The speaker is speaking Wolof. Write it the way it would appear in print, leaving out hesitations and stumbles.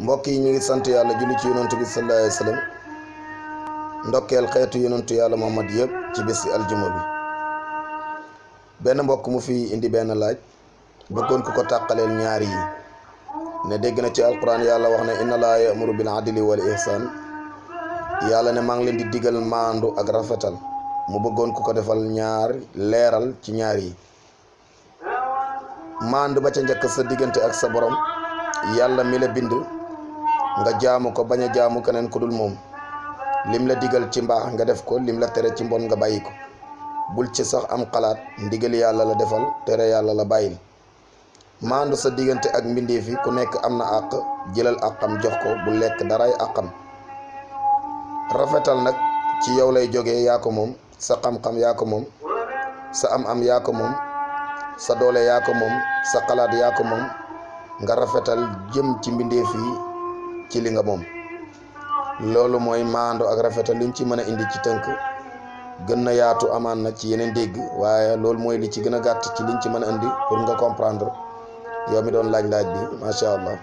mbokk yi ñu ngi sant yàlla julli ci yonent bi sallallahu alayhi wa sallam ndokkeel xeetu yonentu yàlla Muhammad yëpp ci bési aljuma bi. benn mbokk mu fi indi benn laaj bëggoon ku ko tàqaleel ñaar yi ne dégg na ci alquran yàlla wax ne inna laa ya'muru bil adli wal ihsan yàlla ne maa ngi leen di digal maandu ak rafetal mu bëggoon ku ko defal ñaar leeral ci ñaar yi. maandu ba ca njëkk sa diggante ak sa borom yàlla mi la bind nga jaamu ko bañ a jaamu keneen ku dul moom, lim la digal ci mbaax nga def ko, lim la tere ci mbon nga bàyyi ko, bul ci sax am xalaat, ndigal yàlla la defal, tere yàlla la bàyyil. maandu sa diggante ak mbindeef yi ku nekk am na àq, jëlal àqam jox ko, bu lekk daray àqam. rafetal nag ci yow lay jógee, yaa ko moom, sa xam-xam yaa ko moom, sa am-am yaa ko moom, sa doole yaa ko moom, sa xalaat yaa ko moom, nga rafetal jëm ci mbindeef yi ci li nga moom. loolu mooy maandu ak rafetal liñ ci mën a indi ci tënk. gën na yaatu amaan na ci yeneen dégg, waaye loolu mooy li ci gën a gàtt ci liñ ci mën a indi pour nga comprendre yow mi doon laaj bi macha allah.